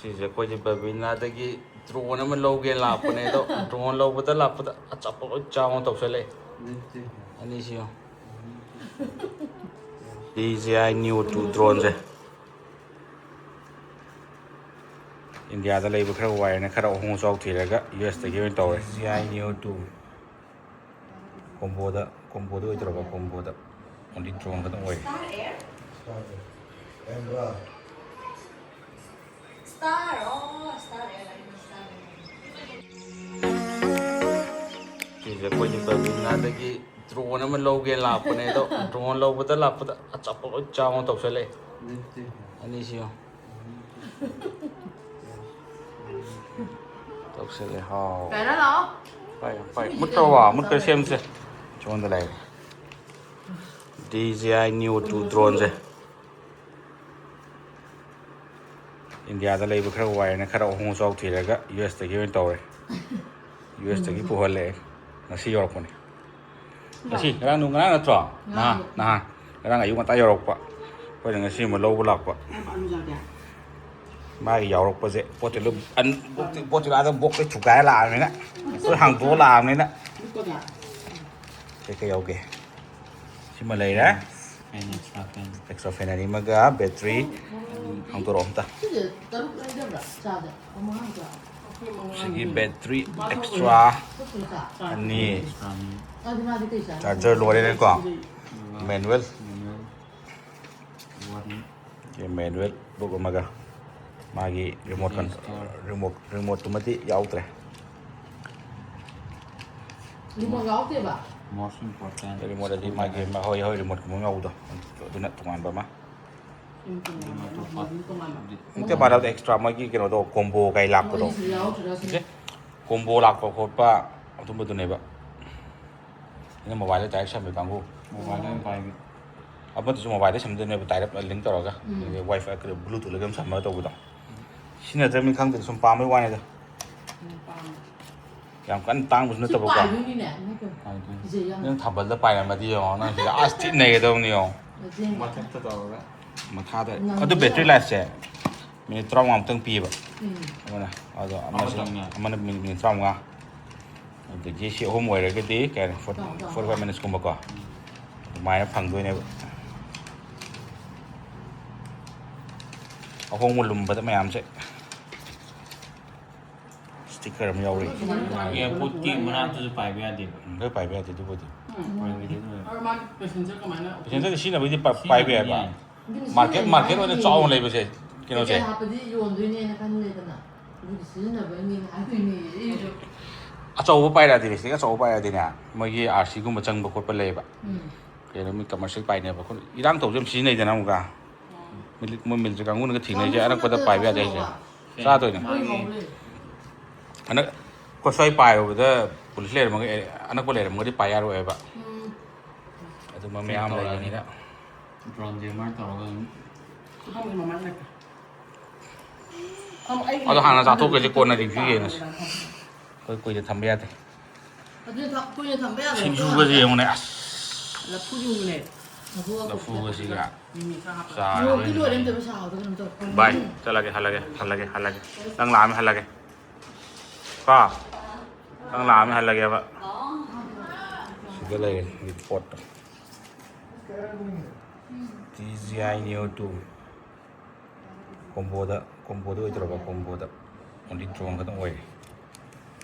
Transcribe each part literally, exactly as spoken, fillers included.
ꯁꯤꯁꯦ ꯑꯩꯈꯣꯏꯁꯦ ꯕꯕꯤꯅꯥꯗꯒꯤ ꯗ꯭ꯔꯣꯟ ꯑꯃ ꯂꯧꯒꯦꯅ ꯂꯥꯛꯄꯅꯦ, ꯑꯗꯣ ꯗ꯭ꯔꯣꯟ ꯂꯧꯕꯗ ꯂꯥꯛꯄꯗ ꯑꯆꯥꯄꯣꯠ ꯂꯣꯏ ꯆꯥꯎꯅ ꯇꯧꯁꯜꯂꯛꯑꯦ꯫ ꯑꯅꯤꯁꯤ ꯌꯦꯡꯉꯣ꯫ ꯗꯤ ꯖꯤ ꯑꯥꯏ ꯅꯤꯌꯣ ꯇꯨ ꯗ꯭ꯔꯣꯟꯁꯦ ꯏꯟꯗꯤꯌꯥꯗ ꯂꯩꯕ ꯈꯔ ꯋꯥꯏꯅ ꯈꯔ ꯑꯍꯣꯡ ꯑꯆꯥꯎ ꯊꯤꯔꯒ ꯌꯨ ꯑꯦꯁꯇꯒꯤ ꯑꯣꯏꯅ ꯇꯧꯔꯦ꯫ ꯖꯤ ꯑꯥꯏ ꯅꯤꯌꯣ ꯇꯨ꯫ ꯀꯣꯝꯕꯣꯗ, ꯀꯣꯝꯕꯣꯗ ꯑꯣꯏꯗꯧꯔꯕ, ꯀꯣꯝꯕꯣꯗ ꯑꯣꯟꯂꯤ ꯗ꯭ꯔꯣꯟ ꯈꯛꯇꯪ ꯑꯣꯏꯔꯦ꯫ ꯁꯤꯁꯦ ꯑꯩꯈꯣꯏꯒꯤ ꯕꯕꯤꯅꯥꯗꯒꯤ ꯗ꯭ꯔꯣꯟ ꯑꯃ ꯂꯧꯒꯦꯅ ꯂꯥꯛꯄꯅꯦ, ꯑꯗꯣ ꯗ꯭ꯔꯣꯟ ꯂꯧꯕꯗ ꯂꯥꯛꯄꯗ ꯑꯆꯥꯄꯣꯠ ꯂꯣꯏ ꯆꯥꯎꯅ ꯇꯧꯁꯜꯂꯛꯑꯦ꯫ ꯑꯅꯤꯁꯤ ꯌꯦꯡꯉꯣ꯫ ꯇꯧꯁꯜꯂꯦ, ꯍꯥꯎ꯫ ꯄꯥꯏꯔꯣ ꯂꯥꯛꯑꯣ꯫ ꯄꯥꯏ, ꯄꯥꯏ꯫ ꯃꯨꯠꯈ꯭ꯔꯕ? ꯃꯨꯠꯈ꯭ꯔꯦ, ꯁꯦꯝꯁꯦ꯫ ꯁꯣꯝꯗ ꯂꯩꯔꯦ꯫ ꯗꯤ ꯖꯤ ꯑꯥꯏ ꯅꯤꯌꯣ ꯇꯨ ꯗ꯭ꯔꯣꯟꯁꯦ꯫ ꯏꯟꯗꯤꯌꯥꯗ ꯂꯩꯕ ꯈꯔ ꯋꯥꯏꯅ ꯈꯔ ꯑꯍꯣꯡ ꯑꯆꯥꯎ ꯊꯤꯔꯒ ꯌꯨ ꯑꯦꯁꯇꯒꯤ ꯑꯣꯏꯅ ꯇꯧꯔꯦ꯫ ꯌꯨ ꯑꯦꯁꯇꯒꯤ ꯄꯨꯍꯜꯂꯛꯑꯦ꯫ ꯉꯁꯤ ꯌꯧꯔꯛꯄꯅꯤ꯫ ꯉꯁꯤ, ꯉꯔꯥꯡ, ꯉꯔꯥꯡ ꯅꯠꯇ꯭ꯔꯣ? ꯉꯔꯥꯡ꯫ ꯅꯍꯥꯟ, ꯅꯍꯥꯟ꯫ ꯉꯔꯥꯡ ꯑꯌꯨꯛ ꯉꯟꯇꯥ ꯌꯧꯔꯛꯄ꯫ ꯑꯩꯈꯣꯏꯅ ꯉꯁꯤ ꯑꯃ ꯂꯧꯕ ꯂꯥꯛꯄ꯫ ꯃꯥꯒꯤ ꯌꯥꯎꯔꯛꯄꯁꯦ ꯄꯣꯠꯇꯨ ꯂꯨꯝ-, ꯑꯟ-, ꯄꯣꯠꯇꯨ, ꯄꯣꯠꯇꯨ ꯑꯥꯗ ꯕꯣꯛꯁꯇ ꯊꯨꯒꯥꯏꯔ ꯂꯥꯛꯑꯕꯅꯤꯅ, ꯂꯣꯏ ꯍꯥꯡꯗꯣꯛꯑ ꯂꯥꯛꯑꯕꯅꯤꯅ꯫ ꯀꯩꯀꯩ ꯌꯥꯎꯒꯦ? ꯁꯤꯃ ꯂꯩꯔꯦ꯫ Fan, extra fan. Extra fan ꯑꯅꯤ ꯑꯃꯒ battery ꯍꯥꯡꯗꯣꯔꯛꯑꯣ ꯑꯝꯇ꯫ ꯁꯤꯁꯦ ꯇꯔꯨꯛ ꯂꯩꯗꯕ꯭ꯔꯥ? ꯆꯥꯗ? ꯑꯃ ꯍꯥꯡꯗ꯭ꯔꯥ? ꯁꯤꯒꯤ battery extra ꯑꯅꯤ꯫ Extra ꯑꯅꯤ. ꯆꯥꯗꯤ ꯃꯥꯗꯤ ꯀꯩ ꯆꯥ? Charger ꯂꯣꯏꯔꯦꯅꯦꯀꯣ꯫ Manual. Manual. Warning. ꯁꯤ manual ꯕꯨꯛ ꯑꯃꯒ ꯃꯥꯒꯤ remote con-, remote, remote ꯇꯨꯃꯗꯤ ꯌꯥꯎꯗ꯭ꯔꯦ꯫ Remote ꯌꯥꯎꯗꯦꯕ? Most important. Remote ꯑꯗꯤ ꯃꯥꯒꯤ, ꯍꯣꯏ, ꯍꯣꯏ, remote ꯀꯨꯝꯕ ꯌꯥꯎꯕꯗꯣ, ꯑꯗꯨꯅ ꯇꯣꯉꯥꯟꯕ ꯑꯃ꯫ ꯅꯠꯇꯦ, ꯃꯥꯟꯅꯕꯗ extra ꯃꯣꯏꯒꯤ ꯀꯩꯅꯣꯗꯣ, combo ꯀꯩ ꯂꯥꯛꯄꯗꯣ꯫ ꯃꯣꯏꯒꯤꯁꯨ ꯌꯥꯎꯗ꯭ꯔꯥ ꯁꯤꯅꯤ? ꯅꯠꯇꯦ, combo ꯂꯥꯛꯄ ꯈꯣꯠꯄ ꯑꯗꯨꯝꯕꯗꯨꯅꯦꯕ꯫ ꯑꯩꯅ mobile ꯗ direct ꯁꯝꯕ ꯀꯥꯡꯕꯨ꯫ Mobile ꯗ ꯑꯣꯏꯅ ꯄꯥꯏꯒꯦ꯫ ꯑꯃꯗꯨꯁꯨ mobile ꯗ ꯁꯝꯗꯣꯏꯅꯦꯕ, direct link ꯇꯧꯔꯒ꯫ ꯎꯝ꯫ ꯑꯗꯩ Wi-Fi ꯀꯩꯅꯣ, Bluetooth ꯂ ꯀꯩꯅꯣ ꯁꯝꯃꯒ ꯇꯧꯕꯗꯣ꯫ ꯎꯝ꯫ ꯁꯤꯖꯤꯟꯅꯗ꯭ꯔꯕꯅꯤꯅ ꯈꯪꯗꯦ, ꯁꯨꯝ ꯄꯥꯝꯕꯩ ꯋꯥꯅꯤꯗ꯫ ꯎꯝ, ꯄꯥꯝꯃꯦ꯫ ꯌꯥꯝ ꯀꯟꯅ ꯇꯥꯡꯕꯁꯨ ꯁꯤ ꯅꯠꯇꯕꯀꯣ꯫ ꯄꯥꯏꯗꯣꯏꯅꯤꯅꯦ, ꯅꯠꯇ꯭ꯔꯣ? ꯄꯥꯏꯗꯣꯏꯅꯤ꯫ ꯀꯤꯖꯩ ꯌꯥꯝꯅ꯫ ꯅꯪ ꯊꯥꯕꯜꯗ ꯄꯥꯏꯔꯝꯃꯗꯤ ꯌꯦꯡꯉꯣ, ꯅꯪ ꯁꯤꯗ ꯑꯁ ꯊꯤ ꯅꯩꯒꯗꯕꯅꯤ ꯌꯦꯡꯉꯣ꯫ ꯑꯁꯦꯡꯕ꯫ ꯃꯊꯛꯇ ꯇꯧꯔꯒ꯫ ꯃꯈꯥꯗ꯫ ꯅꯪ ꯑꯗꯨ battery ꯂꯩꯔꯣ꯫ Life ꯁꯦ꯫ ꯃꯤꯅꯤꯠ ꯇꯔꯥꯃꯉꯥꯃꯨꯛꯇꯪ ꯄꯤꯌꯦꯕ꯫ ꯎꯝ꯫ ꯑꯃꯅ ꯑꯗꯣ ꯑꯃꯁꯨ ꯑꯃꯇꯪꯅꯦ꯫ ꯑꯃꯅ ꯃꯤꯅꯤꯠ ꯃꯤꯅꯤꯠ ꯇꯔꯥꯃꯉꯥ꯫ ꯑꯗꯒꯤ ꯁꯤ ꯑꯍꯨꯝ ꯑꯣꯏꯔꯒꯗꯤ ꯀꯩ ꯍꯥꯏꯅꯤ, ꯐꯣꯔꯇꯤ ꯇꯔꯥꯃꯉꯥ꯫ ꯐꯣꯔꯇꯤ ꯐꯥꯏꯚ ꯃꯤꯅꯤꯠꯁꯀꯨꯝꯕꯀꯣ꯫ ꯑꯗꯨꯃꯥꯏꯅ ꯐꯪꯗꯣꯏꯅꯦꯕ꯫ ꯑꯍꯣꯡꯕ ꯂꯨꯝꯕꯗ ꯃꯌꯥꯝꯁꯦ꯫ ꯁ꯭ꯇꯤꯀꯔ ꯑꯃ ꯌꯥꯎꯔꯛꯏ꯫ ꯑꯦꯌꯥꯔꯄꯣꯔꯠꯀꯤ ꯃꯅꯥꯛꯇꯁꯨ ꯄꯥꯏꯕ ꯌꯥꯗꯦꯕ꯫ ꯎꯝ, ꯂꯣꯏ ꯄꯥꯏꯕ ꯌꯥꯗꯦ ꯑꯗꯨꯕꯨꯗꯤ꯫ ꯎꯝ꯫ ꯄꯥꯏꯕꯗꯤ ꯑꯗꯨꯝ ꯑꯗꯣ ꯃꯥ ꯄꯦꯁꯦꯟꯖꯔ ꯀꯃꯥꯏꯅ? ꯄꯦꯁꯦꯟꯖꯔꯗꯤ ꯁꯤꯖꯤꯟꯅꯕꯩꯗꯤ ꯄꯥ-, ꯄꯥꯏꯕ ꯁꯤꯖꯤꯟꯅꯕꯗꯤ ꯌꯥꯏꯕ꯫ ꯌꯥꯏ꯫ ꯑꯗꯨꯅ ꯃꯥꯔꯀꯦꯠ, ꯁꯤꯖꯤꯟꯅꯕꯗꯤ ꯃꯥꯔꯀꯦꯠ ꯑꯣꯏꯅ ꯌꯥꯏ꯫ ꯆꯥꯎꯅ ꯂꯩꯕꯁꯦ, ꯀꯩꯅꯣꯁꯦ꯫ ꯄꯦꯀꯦꯠ ꯍꯥꯞꯄꯗꯤ ꯌꯣꯟꯗꯣꯏꯅꯦꯅ ꯈꯟꯂꯦꯗꯅ꯫ ꯑꯗꯨꯒꯤ ꯁꯤꯖꯤꯟꯅꯕꯩꯅꯦꯅ ꯍꯥꯏꯗꯣꯏꯅꯦ ꯑꯩꯁꯨ꯫ ꯑꯆꯧꯕ ꯄꯥꯏꯔꯛꯑꯗꯤꯅꯦ, ꯁꯤꯗꯒꯤ ꯑꯆꯧꯕ ꯄꯥꯏꯔꯛꯑꯗꯤꯅꯦ, ꯃꯣꯏꯒꯤ ꯑꯥꯔ ꯁꯤꯒꯨꯝꯕ ꯆꯪꯕ ꯈꯣꯠꯄ ꯂꯩꯌꯦꯕ꯫ ꯎꯝ꯫ ꯀꯩꯅꯣ, ꯃꯤ ꯀꯃꯔꯁꯤꯌꯦꯜ ꯄꯥꯏꯅꯕ ꯈꯣꯠ-, ꯏꯔꯥꯡ ꯇꯧꯕꯁꯦ ꯌꯥꯝ ꯁꯤꯖꯤꯟꯅꯩꯗꯅ ꯑꯃꯨꯛꯀ꯫ ꯎꯝ꯫ ꯃꯤꯂꯤ-, ꯃꯣꯏ ꯃꯤꯂꯤꯇꯔꯤ ꯀꯥꯡꯕꯨꯅꯒ ꯊꯦꯡꯅꯩꯁꯦ, ꯆꯥꯃꯁ ꯑꯅꯛꯄꯗ ꯑꯃꯠꯇ ꯄꯥꯏꯕ ꯌꯥꯗꯦ ꯍꯥꯏꯁꯦ꯫ ꯆꯥꯊꯣꯛꯑꯣꯕ꯫ ꯆꯥꯗꯣꯏꯅꯦ꯫ ꯃꯣꯏ ꯍꯧꯕꯅꯦ꯫ ꯍꯟꯗꯛ ꯑꯩꯈꯣꯏ ꯁ꯭ꯋꯥꯏ ꯄꯥꯏꯔꯨꯕꯗ ꯄꯨꯂꯤꯁ ꯂꯩꯔꯝꯃꯒ, ꯑꯦ, ꯑꯅꯛꯄ ꯂꯩꯔꯝꯃꯒꯗꯤ ꯄꯥꯏ ꯌꯥꯔꯣꯏꯕ꯫ ꯎꯝ꯫ ꯑꯗꯨꯝꯕ ꯃꯌꯥꯝ ꯇꯧꯔꯛꯑꯅꯤ꯫ ꯂꯩꯕꯅꯤꯅ꯫ ꯗ꯭ꯔꯣꯟꯁꯦ ꯑꯗꯨꯃꯥꯏꯅ ꯇꯧꯔꯒ ꯑꯗꯨꯝ ꯁꯤ ꯐꯝꯒꯤ ꯃꯃꯥꯏ ꯂꯩꯇꯦ꯫ ꯐꯝ ꯑꯩꯒꯤ ꯑꯗꯣ ꯍꯥꯟꯅ ꯆꯥꯊꯣꯛꯈ꯭ꯔꯁꯦ, ꯀꯣꯟꯅ ꯔꯤꯚꯤꯌꯨ ꯌꯦꯡꯉꯁꯤ꯫ ꯑꯩꯈꯣꯏ ꯀꯨꯏꯅ ꯊꯝꯕ ꯌꯥꯗꯦ꯫ ꯑꯗꯨꯅ ꯊ-, ꯀꯨꯏꯅ ꯊꯝꯕ ꯌꯥꯗꯕ ꯁꯤꯡꯖꯨꯒꯁꯦ ꯌꯦꯡꯉꯨꯅꯦ, ꯑꯁ꯫ ꯂꯐꯨ ꯌꯣꯡꯉꯨꯅꯦ꯫ ꯂꯐꯨꯒ ꯂꯐꯨꯒꯁꯤꯒ ꯃꯤꯃꯤ ꯈꯔ ꯍꯥꯞꯄꯒ꯫ ꯆꯥꯔꯦ꯫ ꯃꯣꯔꯣꯛꯇꯤ ꯂꯣꯏꯔꯦ, ꯑꯝꯇ ꯄꯩꯁꯥ ꯍꯥꯎꯗꯕ ꯀꯩꯅꯣꯝ ꯇꯧꯔꯦ꯫ ꯚꯥꯏ, ꯆꯠꯂꯒꯦ, ꯍꯜꯂꯒꯦ, ꯍꯜꯂꯒꯦ, ꯍꯜꯂꯒꯦ꯫ ꯅꯪ ꯂꯥꯛꯑꯝꯃꯦ, ꯍꯜꯂꯒꯦ꯫ ꯀꯣ? ꯅꯪ ꯂꯥꯛꯑꯝꯃꯦ, ꯍꯜꯂꯒꯦꯕ꯫ ꯁꯤꯗ ꯂꯩꯔꯦ, ꯔꯤꯄꯣꯔꯠꯇꯣ꯫ ꯇꯤ ꯖꯤ ꯑꯥꯏ ꯅꯤꯌꯣ ꯇꯨ꯫ ꯀꯣꯝꯕꯣꯗ, ꯀꯣꯝꯕꯣꯗ ꯑꯣꯏꯗꯧꯔꯕ, ꯀꯣꯝꯕꯣꯗ꯫ ꯑꯣꯟꯂꯤ ꯗ꯭ꯔꯣꯟ ꯈꯛꯇꯪ ꯑꯣꯏꯔꯦ꯫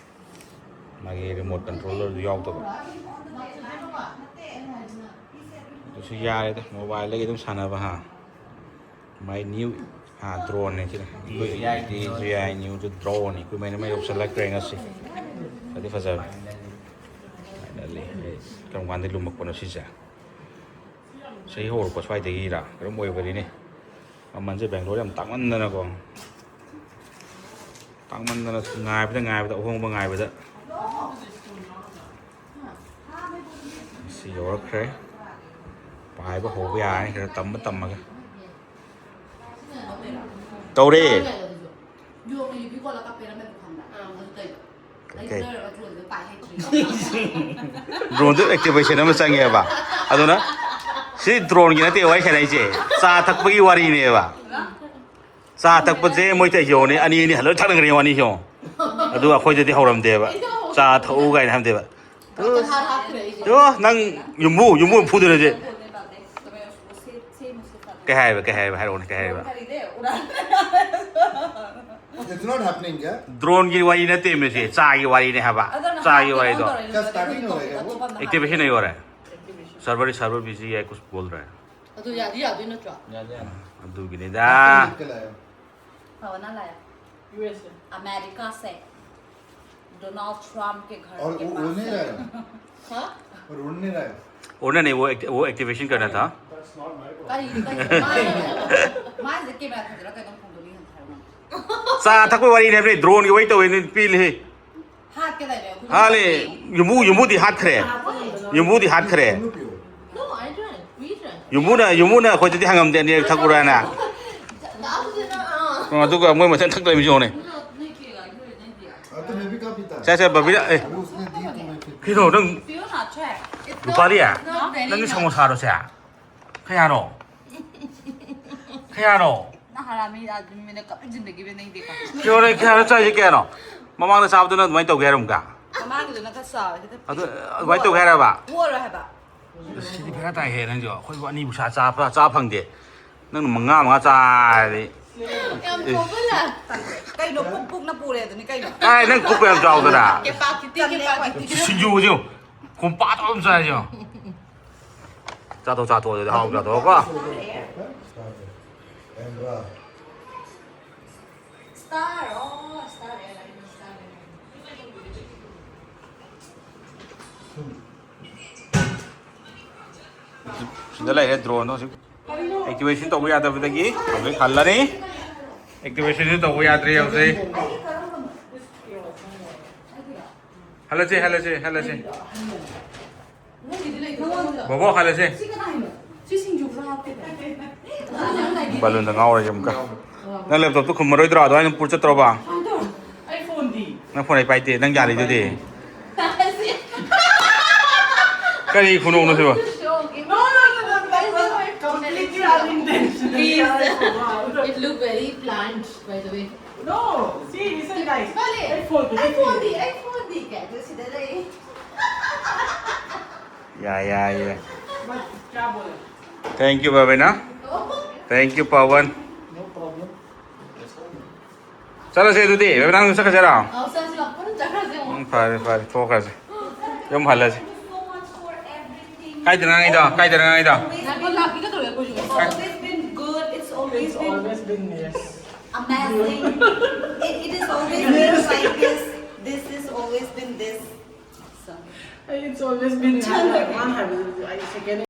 ꯃꯥꯒꯤ ꯔꯤꯃꯣꯠ ꯀꯟꯇ꯭ꯔꯣꯂꯔꯗꯨ ꯌꯥꯎꯗꯕ꯫ ꯑꯗꯨꯁꯨ ꯌꯥꯔꯦꯗ, ꯃꯣꯕꯥꯏꯜꯗꯒꯤ ꯑꯗꯨꯝ ꯁꯥꯟꯅꯕ, ꯍꯥ꯫ My new, ꯍꯥ, ꯗ꯭ꯔꯣꯟꯅꯦ ꯁꯤꯅ꯫ ꯑꯩꯈꯣꯏ ꯇꯤ ꯖꯤ ꯑꯥꯏ ꯅꯤꯌꯣ ꯇꯨ ꯗ꯭ꯔꯣꯟꯅꯤ꯫ ꯑꯩꯈꯣꯏ ꯃꯩꯅ ꯃꯩ ꯌꯧꯁꯜꯂꯛꯇ꯭ꯔꯦ ꯉꯁꯤ꯫ ꯐꯗꯤ ꯐꯖꯕꯅꯤ꯫ Finally, ꯀꯔꯝ ꯀꯥꯟꯗ ꯂꯨꯝꯃꯛꯄꯅꯣ ꯁꯤꯁꯦ? ꯆꯍꯤ ꯍꯧꯔꯛꯄ ꯁ꯭ꯋꯥꯏꯗꯒꯤꯔ ꯀꯩꯅꯣꯝ ꯑꯣꯏꯕꯅꯤꯅꯦ꯫ ꯃꯃꯜꯁꯦ ꯕꯦꯡꯒ꯭ꯂꯣꯔ ꯌꯥꯝ ꯇꯥꯡꯃꯟꯗꯅꯀꯣ꯫ ꯇꯥꯡꯃꯟꯗꯅ ꯉꯥꯏꯕꯗ ꯉꯥꯏꯕꯗ, ꯑꯍꯣꯡꯕ ꯉꯥꯏꯕꯗ꯫ ꯁꯤ ꯌꯧꯔꯛꯈ꯭ꯔꯦ꯫ ꯄꯥꯏꯕ ꯍꯧꯕ ꯌꯥꯔꯅꯤ, ꯈꯔ ꯇꯝꯕ ꯇꯝꯃꯒ꯫ ꯇꯧꯔꯦ꯫ ꯀꯩ? ꯗ꯭ꯔꯣꯟꯗ ꯑꯦꯛꯇꯤꯚꯦꯁꯟ ꯑꯃ ꯆꯪꯉꯦꯕ꯫ ꯑꯗꯨꯅ ꯁꯤ ꯗ꯭ꯔꯣꯟꯒꯤ ꯅꯠꯇꯦ ꯋꯥꯔꯤ ꯁꯥꯟꯅꯩꯁꯦ, ꯆꯥ ꯊꯛꯄꯒꯤ ꯋꯥꯔꯤꯅꯦꯕ꯫ ꯆꯥ ꯊꯛꯄꯁꯦ ꯃꯣꯏ ꯇꯧꯏꯁꯦ ꯌꯦꯡꯉꯣꯅꯦ, ꯑꯅꯤ ꯑꯅꯤ ꯍꯜꯂ ꯊꯛꯅꯈ꯭ꯔꯦ ꯌꯦꯡꯉꯣ, ꯑꯅꯤ ꯌꯦꯡꯉꯣ꯫ ꯑꯗꯨꯒ ꯑꯩꯈꯣꯏꯗꯗꯤ ꯍꯧꯔꯝꯗꯦꯕ, "ꯆꯥ ꯊꯛꯎ" ꯀꯥꯏꯅ ꯍꯥꯏꯔꯝꯗꯦꯕ꯫ ꯌꯣ, ꯅꯪ ꯌꯨꯝꯕꯨ, ꯌꯨꯝꯕꯨ ꯐꯨꯗꯣꯏꯅꯦ ꯍꯧꯖꯤꯛ꯫ ꯀꯩ ꯍꯥꯏꯕ, ꯀꯩ ꯍꯥꯏꯕ, ꯍꯥꯏꯔꯛꯑꯣꯅꯦ, ꯀꯩ ꯍꯥꯏꯕ? It's not happening, yeah? ꯗ꯭ꯔꯣꯟꯒꯤ ꯋꯥꯔꯤ ꯅꯠꯇꯦ ꯃꯁꯤ, ꯆꯥꯒꯤ ꯋꯥꯔꯤꯅꯦ ꯍꯥꯏꯕ꯫ ꯆꯥꯒꯤ ꯋꯥꯔꯤꯗꯣ꯫ Activation नहीं हो रहा है। Server, server busy है, कुछ बोल रहा है। ꯑꯗꯨ ꯌꯥꯗꯤ ꯌꯥꯗꯣꯏ ꯅꯠꯇ꯭ꯔꯣ? ꯑꯗꯨꯒꯤꯅꯤꯗ꯫ ꯐꯕꯅ ꯂꯥꯛꯑꯦ꯫ ꯌꯨ ꯑꯦꯁ ꯑꯦ꯫ ꯑꯃꯦꯔꯤꯀꯥꯁꯦ ꯗꯣꯅꯥꯜꯗ ꯇ꯭ꯔꯝꯞꯀꯤ ꯘꯔ और के वो पास उड़ने है। जाएगा। ꯍꯥ? और उड़ने जाएगा। उड़ना नहीं, वो एक्ट-, वो एक्टिवेशन करना था। ꯀꯔꯤ, ꯀꯔꯤ? ꯃꯥꯏ-, ꯃꯥꯏꯁꯦ ꯀꯦꯃꯦꯔꯥ ꯊꯥꯖꯤꯜꯂꯒ ꯀꯩꯅꯣꯝ ꯐꯣꯡꯗꯣꯛꯅꯤ ꯍꯥꯏꯕ꯫ ꯆꯥ ꯊꯛꯄꯩ ꯋꯥꯔꯤꯅꯦ ꯍꯥꯏꯕꯅꯦ, ꯗ꯭ꯔꯣꯟꯒꯤ ꯋꯥꯔꯤ ꯇꯧꯋꯦ ꯅꯣꯏ ꯄꯤ ꯂꯩ꯫ ꯍꯥꯠꯀꯦ ꯂꯩꯔꯦ ꯑꯩꯈꯣꯏ꯫ ꯍꯥꯠꯂꯦ꯫ ꯌꯨꯝꯕꯨ, ꯌꯨꯝꯕꯨꯗꯤ ꯍꯥꯠꯈ꯭ꯔꯦ꯫ ꯌꯨꯝꯕꯨꯗꯤ ꯍꯥꯠꯈ꯭ꯔꯦ꯫ No, I tried. We tried. ꯌꯨꯝꯕꯨꯅ, ꯌꯨꯝꯕꯨꯅ ꯑꯩꯈꯣꯏꯗꯗꯤ ꯍꯪꯉꯝꯗꯦ, "ꯑꯅꯤꯔꯛ ꯊꯛꯎꯔꯥꯅ?" ꯑꯗꯨꯒ ꯃꯣꯏ ꯃꯊꯟ ꯊꯛ ꯂꯩꯔꯝꯃꯤꯁꯤ ꯌꯦꯡꯉꯨꯅꯦ꯫ ꯅꯣꯏ ꯀꯦꯒ ꯑꯩꯈꯣꯏ ꯂꯩꯅꯗꯦ꯫ ꯁꯦ, ꯁꯦ, ꯕꯕꯤꯅ, ꯑꯦ, ꯀꯩꯅꯣ ꯅꯪ, ꯄꯤꯌꯣ ꯅꯥ ꯆꯦ꯫ ꯔꯨꯄꯥꯂꯤ, ꯅꯪꯒꯤ ꯁꯃꯣꯁꯥꯔꯣ ꯁꯦ? ꯀꯌꯥꯅꯣ? ꯀꯌꯥꯅꯣ? ꯅꯪ ꯍꯔꯥꯃꯤ ꯑꯥꯗꯃꯤꯅ ꯀꯕꯤ ꯖꯤꯟꯗꯒꯤ ꯃꯤ ꯅꯪ ꯗꯦꯈꯥ꯫ ꯀꯩꯅꯣ, ꯅꯪ ꯀꯌꯥꯅꯣ ꯆꯥꯏꯁꯦ ꯀꯌꯥꯅꯣ? ꯃꯃꯥꯡꯗ ꯆꯥꯕꯗꯨꯅ ꯑꯗꯨꯃꯥꯏꯅ ꯇꯧꯒꯦ ꯍꯥꯏꯔꯣ ꯑꯃꯨꯛꯀ? ꯃꯃꯥꯡꯒꯤꯗꯨꯅ ꯈꯔ ꯆꯥꯎꯋꯦ, ꯈꯤꯇꯪ ꯑꯗꯨ, ꯑꯗꯨꯃꯥꯏꯅ ꯇꯧꯒꯦ ꯍꯥꯏꯔꯕ? ꯑꯣꯜꯂꯣꯏ ꯍꯥꯏꯕ꯫ ꯑꯁ, ꯁꯤꯗꯤ ꯕꯦꯔꯥ ꯇꯥꯏꯍꯦ ꯅꯪꯁꯨ꯫ ꯑꯩꯈꯣꯏꯕꯨ ꯑꯅꯤꯕꯨ ꯆꯥ, ꯆꯥ, ꯆꯥ ꯐꯪꯗꯦ꯫ ꯅꯪꯅ ꯃꯉꯥ, ꯃꯉꯥ ꯆꯥꯔꯗꯤ꯫ ꯌꯥꯝ ꯊꯣꯛꯄꯅ꯫ ꯀꯩꯅꯣ, ꯄꯨꯛ ꯄꯨꯛꯅ ꯄꯨꯔꯦ ꯑꯗꯨꯅꯤ ꯀꯩꯅꯣ꯫ ꯀꯥꯏ ꯅꯪ ꯀꯨꯞꯄ ꯌꯥꯝ ꯆꯥꯎꯗꯅ꯫ Capacity, capacity. ꯁꯤꯡꯖꯨꯁꯦ ꯌꯦꯡꯉꯨ꯫ ꯈꯣꯝꯄꯥꯛ ꯑꯃ ꯆꯥꯏꯁꯦ ꯌꯦꯡꯉꯨ꯫ ꯆꯥꯊꯣꯛ, ꯆꯥꯊꯣꯛ, ꯑꯗꯨꯗꯤ ꯍꯥꯎ ꯆꯥꯊꯣꯛꯑꯣꯀꯣ꯫ Star, oh, Star Airline, Star Airline. ꯁꯤꯗ ꯂꯩꯔꯦ ꯗ꯭ꯔꯣꯟꯗꯣ ꯍꯧꯖꯤꯛ꯫ ꯑꯦꯛꯇꯤꯚꯦꯁꯟ ꯇꯧꯕ ꯌꯥꯗꯕꯗꯒꯤ ꯍꯧꯖꯤꯛ ꯍꯜꯂꯅꯤ꯫ ꯑꯦꯛꯇꯤꯚꯦꯁꯟꯁꯨ ꯇꯧꯕ ꯌꯥꯗ꯭ꯔꯦ ꯍꯧꯖꯤꯛ꯫ ꯍꯜꯂꯁꯦ, ꯍꯜꯂꯁꯦ, ꯍꯜꯂꯁꯦ꯫ ꯕꯣꯕꯣ, ꯍꯜꯂꯁꯦ꯫ ꯕꯥꯂꯨꯟꯗ ꯉꯥꯎꯔꯦ ꯑꯃꯨꯛꯀ꯫ ꯅꯪ ꯂꯦꯞꯇꯣꯞꯇꯣ ꯈꯨꯝꯃꯔꯣꯏꯗ꯭ꯔꯣ? ꯑꯗꯨꯃꯥꯏꯅ ꯄꯨꯔ ꯆꯠꯇ꯭ꯔꯣꯕ? ꯑꯩ ꯐꯣꯟꯗꯤ? ꯅꯪ ꯐꯣꯟ ꯑꯩ ꯄꯥꯏꯗꯦ, ꯅꯪ ꯌꯥꯔꯤꯗꯨꯗꯤ꯫ ꯀꯔꯤ ꯈꯨꯅꯣꯛꯅꯣ ꯁꯤꯕꯣ? No, no, no, no, that was completely unintentional. Please. It looked very No, see, listen, guys. ꯕꯥꯂꯦ, ꯑꯩ ꯐꯣꯟꯗꯨ ꯑꯩ ꯐꯣꯟꯗꯤ ꯑꯩ ꯐꯣꯟꯗꯤ ꯀꯥꯏꯗ ꯁꯤꯗ ꯂꯩ꯫ ꯌꯥꯏ ꯌꯥꯏ ꯌꯥꯏ क्या बोले? Thank you, Babina. Thank you, Pawan. No problem. ꯆꯠꯂꯁꯦ ꯑꯗꯨꯗꯤ, ꯕꯕꯤꯅꯥ, ꯅꯪꯁꯨ ꯆꯠꯈ꯭ꯔꯁꯤꯔꯣ? ꯑꯧ, ꯆꯠꯁꯤ ꯂꯥꯛꯑꯣ꯫ ꯄꯨꯟꯅ ꯆꯠꯈ꯭ꯔꯁꯦ ꯑꯃꯨꯛ꯫ ꯎꯝ, ꯐꯔꯦ ꯐꯔꯦ, ꯊꯣꯛꯈ꯭ꯔꯁꯦ, ꯌꯨꯝ ꯍꯜꯂꯁꯦ. ꯀꯥꯏꯗꯅꯣ ꯉꯥꯡꯉꯤꯗꯣ? ꯀꯥꯏꯗꯅꯣ ꯉꯥꯡꯉꯤꯗꯣ? ꯉꯥꯏꯈꯣ, ꯂꯥꯛꯀꯦ ꯀꯩꯗꯧꯔꯦ ꯑꯩꯈꯣꯏꯁꯨ? It's always been good. It's always It's been always been, yes. Amazing. It, it has always been like this. This has always been this. So. It's always been. Chalo. One habit. I second.